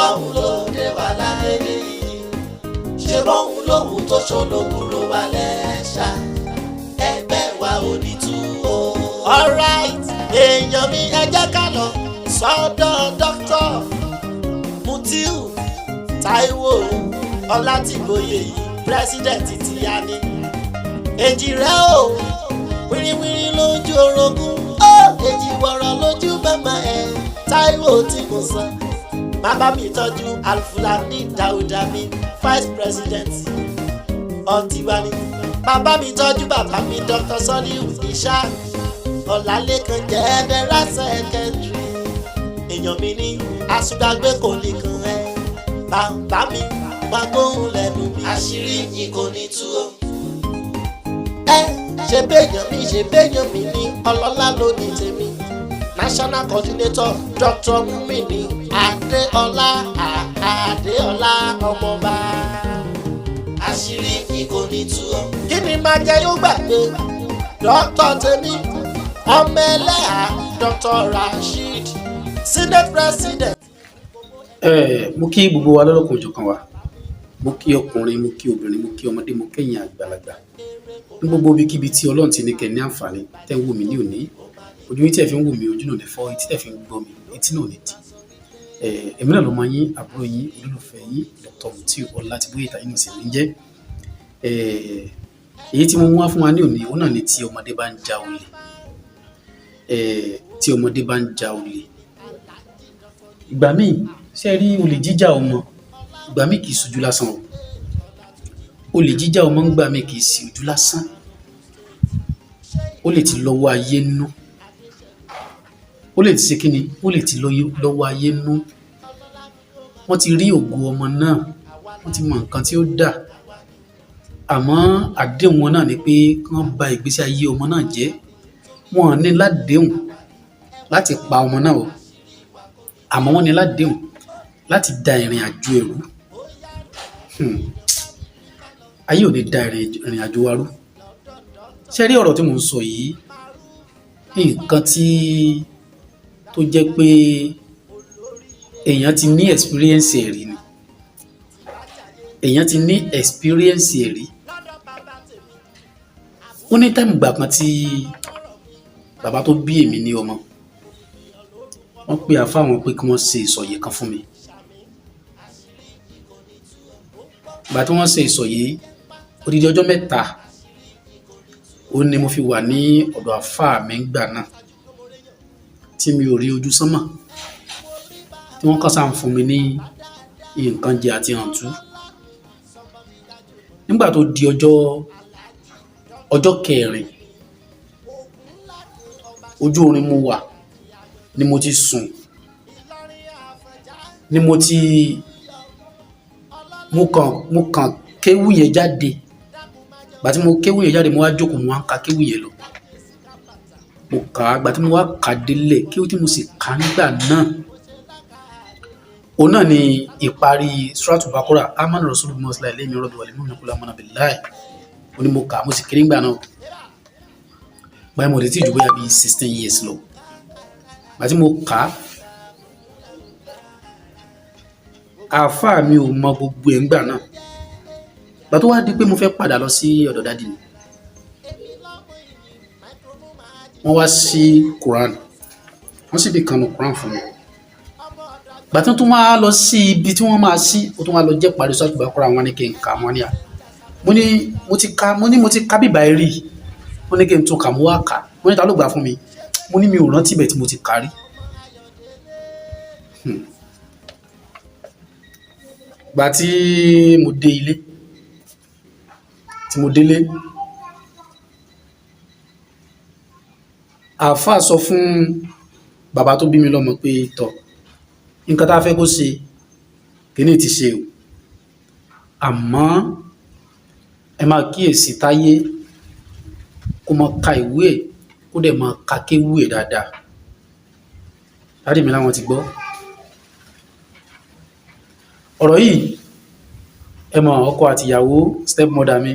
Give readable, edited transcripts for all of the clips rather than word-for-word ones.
Bọ́hùn ló dé wà láyé nìyí, ṣe bọ́hùn lóhùn tó ṣolókùrò wà lẹ́ṣà, ẹgbẹ́ wa ò ní tú o. Alright, èèyàn mi, ẹ jẹ́ ká lọ sọ́dọ̀ Dr. Mutiu Taiwo Ọlátìgbòye yìí, president ti yá ní. Èjì rẹ o, wíríwírí lójú orogún ó, èjì wọ̀rọ̀ lójú màmá ẹ̀. Táíwò tí mo sọ, bàbá mi tọ́jú Alfulani Dáúdà mi, vice president ọtíwá ni. Bàbá mi tọ́jú bàbá mi, Dr. Soliu Ishaq Ọlálékan, general secretary. Èèyàn mi ní àṣùgbàgbé kò ní kan ẹ. Bàbá mi wá gbóhùn lẹ́nu mi, àṣírí yìí kò ní tú o. Ẹ ṣe béèyàn mi, ṣe béèyàn mi ní ọlọ́lá lónìí tèmi, national coordinator Dr. Mumini Adéọlá, Adéọlá ọmọọba, àṣírí yìí kò ní tú o. Kí ni máa jẹ yóò gbàgbé dr tèmi, ọmọ ẹlẹ́hà, Dr. Rasheed, senate president. Ẹ mo kí gbogbo wa lọ́lọ́kan òjọ̀kan wa. Mo kí ọkùnrin, mo kí obìnrin, mo kí ọmọdé, mo kẹ́yìn àgbàlagbà ní gbogbo ibikíbi tí Ọlọ́run ti ní kẹ́ ní àǹfààní tẹ́ ń wò mí ní òní. Ojú yín tí ẹ fi ń wò mí, ojú náà ní fọ́. Etí tẹ́ fi ń gbọ́ mi, etí náà ní di. Ẹ èmi náà ló mọ yín, àbúrò yín, olólùfẹ́ yín, Dr. Mutiu Ọlátìbóyè tàyín náà sì ní jẹ́. Ẹ èyí tí mo mú wá fún wa ní òní, òun náà ni tí ọmọdé bá ń ja olè. Ẹ tí ọmọdé bá ń ja olè, ìgbà míì, ṣe rí olè jíjà ọmọ, ìgbà míì kì í ṣojú lásán o. Olè jíjà ọmọ ń gbà míì kì í ṣe ojú lásán, ó lè ti lọ́wọ́ ayé nú. Ó lè ti ṣe kí ni? Ó lè ti lọ́wọ́ ayé nú. Wọ́n ti rí ògo ọmọ náà, wọ́n ti mọ nǹkan tí ó dà, àmọ́ àdéhùn wọn náà ni pé kí wọ́n ba ìgbésí ayé ọmọ náà jẹ́. Wọn ò ní ládéhùn láti pa ọmọ náà o, àmọ́ wọ́n ní ládéhùn láti da ìrìn àjò ẹ̀rú. Ayé ò ní da ìrìn àjò wa rú. Ṣé rí ọ̀rọ̀ tí mò ń sọ yìí, nǹkan tí tó jẹ́ pé èèyàn ti ní experience ẹ̀ rí ni, èèyàn ti ní experience ẹ̀ rí. Ó ní time ìgbà kan tí bàbá tó bí èmi ní ọmọ, wọ́n pe àáfàá wọn pé kí wọ́n ṣe ìsọ̀yè kan fún mi. Ìgbà tí wọ́n ṣe ìsọ̀yè, odidi ọjọ́ 3 ó ní mo fi wà ní ọ̀dọ̀ àáfàá mi ńgbà náà tí mi ò rí ojú sánmà, tí wọ́n kàn sáà ń fún mi ní nǹkan jẹ àti hàntú. Nígbà tó di ọjọ́ kẹrin, ojú oorun mo wà ni mo ti sùn, ni mo ti mo kàn kéwú yẹn jáde. Ìgbà tí mo kéwú yẹn jáde, mo wá jókòó, mo wá ń ka kéwú yẹn lọ. Mo kà á, ìgbà tí mo wá kà á délẹ̀, kéwú tí mo sì kà nígbà náà, òun náà ni ìparí Suratu Baqara, amana rasulu bima unzila ilayhi min rabbihi wal mu'minuna kullu amana billahi. Ó ní mo kà á, mo sì kéré nígbà náà. Ìgbà yẹn mo dẹ̀ tí ju bóyá bí 16 years lọ. Ìgbà tí mo kà á, àáfàá mi ò mọ gbogbo ẹ̀ ńgbà náà. Ìgbà tó wá di pé mo fẹ́ padà lọ sí ọ̀dọ̀ daddy mi, wọ́n wá sí Quran, wọ́n sì bí kan nu Quran fún mi. Ìgbà tí wọ́n tún wá lọ sí ibi tí wọ́n máa sí, ó tún wá lọ jẹ́ parí Suratu Baqara, wọ́n ní kí n kà. Wọ́n ní à, mo ní mo ti ka, mo ní mo ti ka bíbá ẹ rí. Wọ́n ní kí n tún kà, mo wá kà. Wọ́n ní ta ló gbà fún mi? Mo ní mi ò rántí ibẹ̀ tí mo ti kà rí. Ìgbà tí mo dé ilé, tí mo délé, àáfàá sọ fún bàbá tó bí mi lọ́mọ pé tọ̀, nǹkan tá a fẹ́ kó ṣe kíní ti ṣe o, àmọ́ ẹ máa kíyèsí Táyé, kó máa ka ìwé ẹ̀, kó dẹ̀ máa ka kéwú ẹ̀ dáadáa. Daddy mi láwọn ti gbọ́ ọ̀rọ̀ yìí. Ẹ mọ̀, ọkọ àti ìyàwó, step mother mi,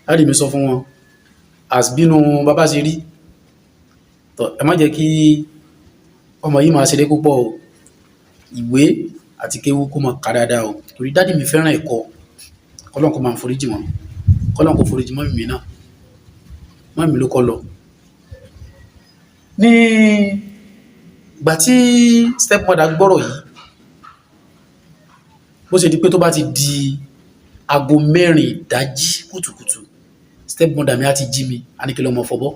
daddy mi sọ fún wọn as bínú bàbá ṣe rí tọ̀, ẹ má jẹ́ kí ọmọ yìí máa ṣeré púpọ̀ o. Ìwé àti kéwú kó máa kà dáadáa o, torí daddy mi fẹ́ràn ẹ̀kọ́. Kọ́lọ́n kó máa foríjì wọn, kọ́lọ́n kó foríjì mummy mi náà. Mummy mi ló kọ́ lọ. Ní ìgbà tí stepmother gbọ́rọ̀ yìí, bó ṣe di pé tó bá ti di aago 4 ìdájí kùtùkùtù, stepmother mi á ti jí mi, á ní kí n lọ máa fọbọ́.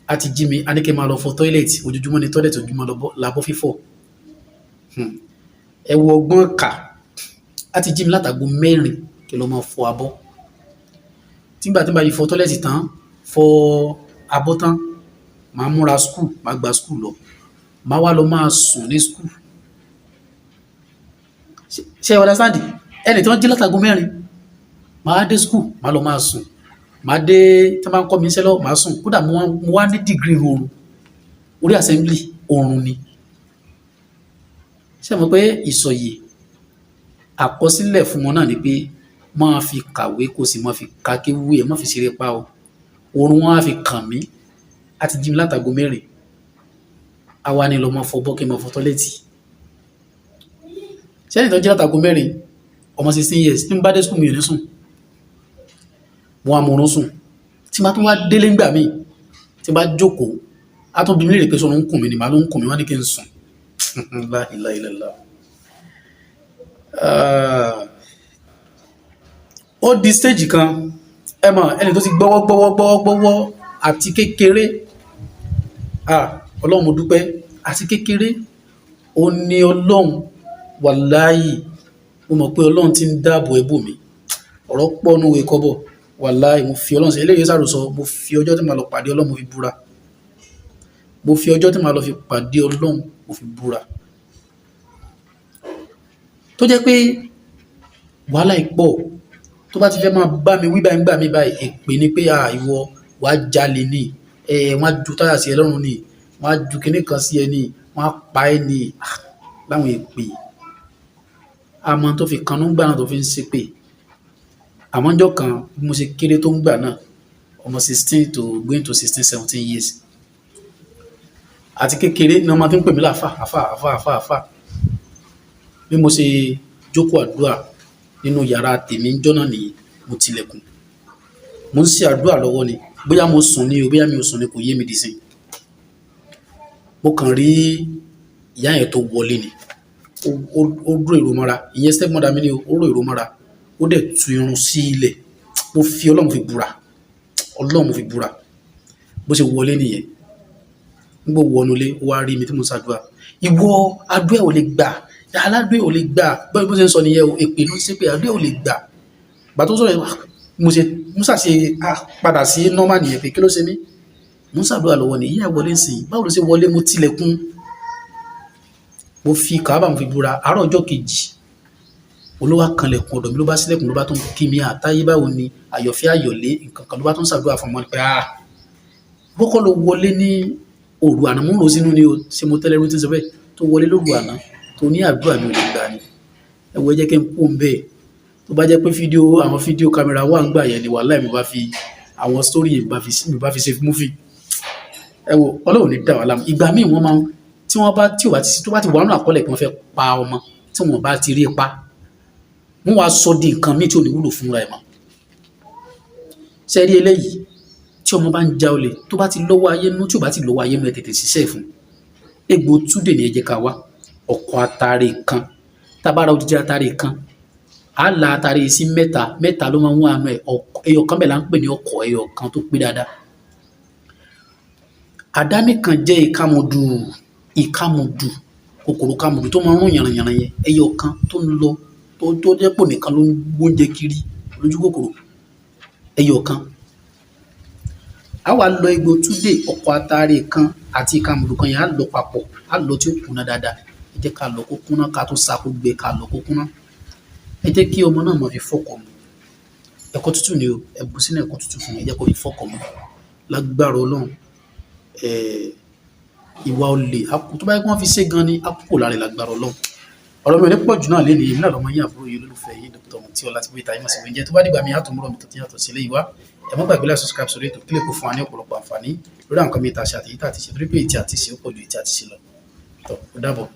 Á ti jí mi, á ní kí n máa lọ fọ toilet. Ojoojúmọ́ ni toilet, ojoojúmọ́ labọ́ fífọ̀. Ẹ wo ọgbọ́n kà. Á ti jí mi látago 4 kí n lọ máa fọ abọ́. Tígbà tí n bá fi fọ toilet tán, fọ abọ́ tán, màá múra school, màá gba school lọ. Màá wá lọ máa sùn ní school. Ṣé ẹ understand? Ẹni tí wọ́n jí látago 4, màá dé school, màá lọ máa sùn. Màá dé, tí wọ́n bá ń kọ́ mi iṣẹ́ lọ́wọ́, màá sùn. Kódà mo wá ní degree oorun. Orí assembly oorun ni. Ṣé ẹ mọ̀ pé ìsọ̀yè àkọsílẹ̀ fún wọn náà ni pé máa fi kàwé kó sì máa fi ka kéwú ẹ, má fi ṣeré pa o. Oorun wọn á fi kàn mí. Á ti jí mi látago 4. Á wá ní lọ máa fọbọ́, kí n máa fọ toilet. Ṣé ẹni tó jí látago 4, ọmọ 16 years, tí n bá dé school, mi ò ní sùn. Mo wá mọ̀ọ́rún sùn. Tí n bá tún wá délé ńgbà míì, tí n bá jókòó, á tún bi mí léèrè pé sọ̀rọ̀ ń kùn mí ni, màá ló ń kùn mí, wọ́n ní kí n sùn. La ilaha illallah. Ah, ó di stage kan, ẹ mọ̀, ẹni tó ti gbọ́wọ́ gbọ́wọ́ gbọ́wọ́ gbọ́wọ́ àti kékeré. Ah, Ọlọ́run, mo dúpẹ́. Àti kékeré ó ní Ọlọ́run, wàláyì, mo mọ̀ pé Ọlọ́run ti ń dáàbò ẹbò mi. Ọ̀rọ̀ pọ̀ nù ìwé kọ́bọ̀. Wàláyì, mo fi Ọlọ́run sí eléyìí sàròsọ. Mo fi ọjọ́ tí màá lọ pàdé Ọlọ́run, mo fi búra. Mo fi ọjọ́ tí màá lọ fi pàdé Ọlọ́run, mo fi búra. Tó jẹ́ pé wàhálà yìí pọ̀, tó bá ti fẹ́ máa bá mi wí báyìí ńgbà mí báyìí, èpè ni pé à ìwọ wàá jalè ni, ẹ wọ́n á ju táyà sí ẹ lọ́rùn ni, wọ́n á ju kinní kan sí ẹ ni, wọ́n á pa ẹ́ ni. Ah, láwọn èpè àmọ́ tó fi kanú gbà náà tó fi ń ṣépè. Àmọ́ ńjọ́ kan, bí mo ṣe kéré tó ń gbà náà, ọmọ 16 to going to 16, 17 years, àti kékeré ni wọ́n máa fi ń pè mí láàfà, àfà, àfà, àfà, àfà. Bí mo ṣe jókòó àdúrà nínú yàrá tèmi ńjọ́ náà nìyí, mo tilẹ̀kùn, mo ń ṣe àdúrà lọ́wọ́ ni. Bóyá mo sùn ni o, bóyá mi ò sùn ni, kò yé mi dì sí. Mo kàn rí ìyá yẹn tó wọlé ni. Ó ró ìró mọ́ra. Ìyẹn step mother mi ni o. Ó ró ìró mọ́ra, ó dẹ̀ tu irun sí ilẹ̀. Mo fi Ọlọ́run fi búra, Ọlọ́run mo fi búra. Bó ṣe wọlé nìyẹn. Nígbà ó wọnú ilé, ó wá rí mi tí mo ń ṣàdúrà. "Ìwọ, àdúrà ò lè gbà, aládùúrà ò lè gbà." Bẹ́ẹ̀ bó ṣe ń sọ nìyẹn o. Èpè ló ń ṣe pé àdúrà ò lè gbà. Gbà tó sọ̀rọ̀ yẹn, mo ṣe mo ṣàṣe padà sí normal nìyẹn pé kí ló ṣe mí? Mo ń ṣàdúrà lọ́wọ́ ni, ìyá ẹ̀ wọlé sí i. Báwo ló ṣe wọlé? Mo tilẹ̀kùn. Mo fi kàábà, mo fi búra. Àárọ̀ ọjọ́ kejì, olówó kanlẹ̀kùn ọ̀dọ̀ mi, ló bá sílẹ̀kùn, ló bá tún kí mi, "Àtayé, báwo ni àyọ̀fẹ́ àyọ̀lé?" Nǹkan kan ló bá tún ṣàdúrà fún ọmọ pé ah, bọ́kọ́ ló wọlé ní òru àná. Mo ń rò sínú ni o, ṣé mo tẹ́lẹ̀ rú tí ń sọ bẹ́ẹ̀ tó wọlé lóru àná tó ní àdúrà mi ò lè gbà ni? Ẹ wo, ẹ jẹ́ kí n kú òun bẹ́ẹ̀. Tó bá jẹ́ pé fídíò, àwọn fídíò camera wà ń gbà yẹn ni, wàhálà, mi bá fi àwọn story yìí mi bá fi ṣe movie. Ẹ wo, Ọlọ́run ní dà wá láàmú. Ìgbà míì wọ́n máa ń tí wọ́n bá tí ò bá ti tó bá ti wà nínú àkọọ́lẹ̀ pé wọ́n fẹ́ pa ọmọ, tí wọ́n bá ti rí pa, wọ́n wá sọ di nǹkan míì tí ò ní wúlò fúnra ẹ̀ mọ́. Ṣé rí eléyìí, tí ọmọ bá ń ja olè, tó bá ti lọ́wọ́ ayé nú, tí ò bá ti lọ́wọ́ ayé nú, ẹ tètè ṣiṣẹ́ fún egbò túdè ní. Ẹ jẹ́ ká wá ọkọ̀ atare kan. Tá a bá ra odidi atare kan, á la atare yìí sí mẹ́ta mẹ́ta, ló máa ń wá àánú ẹ̀. Ẹyọ kan bẹ́ẹ̀ là ń pè ní ọkọ̀ ẹyọ kan tó pé dáadáa. Àdáni kan jẹ́ ìkàmùdù, ìkàmùdù, kòkòrò kàmùdù tó máa ń rún yànnàyànnà yẹn, ẹyọ kan tó ń lọ, tó jẹ́ pò nìkan ló ń gbóúnjẹ kiri lójú kòkòrò, ẹyọ kan. A wá lọ egbò túdè, ọkọ̀ atare kan àti ìkàmùdù kan yẹn, á lọ papọ̀, á lọ tí ó kúnná dáadáa. Ẹ jẹ́ ká lọ kó kúnná, ká tó sa kó gbẹ, ká lọ kó kúnná. Ẹ jẹ́ kí ọmọ náà máa fi fọ́kọ mu. Ẹ̀kọ tútù ni o. Ẹ bù sínú ẹ̀kọ tútù fún un, ẹ jẹ́ kó fi fọ́kọ mu. Lágbára Ọlọ́run, ìwà olè tó bá yẹ kí wọ́n fi ṣe gan ni, á kúrò lára ẹ̀ lágbára Ọlọ́run. Ọ̀rọ̀ mi ò ní pọ̀ jù náà lénìí. Èmi náà lọmọ yín, àbúrò yín, olólùfẹ́ yín, Dr. Mutí Ọlátìbóyè táyé mọ̀ sí oúnjẹ. Tó bá dìgbà mi, á tún múrọ̀ mi tó ti yàtọ̀ sí eléyìí wá. Ẹ má gbàgbé láti subscribe sórí ètò kílẹ̀ kó fún wa ní ọ̀pọ̀lọpọ̀ àǹfààní lórí àwọn nǹkan mi tá a ṣe àti èyí tá a ti ṣe, torí pé èyí tí a ti ṣe ó pọ̀ ju èyí tí a ti ṣe lọ. Tó ó dàbọ̀.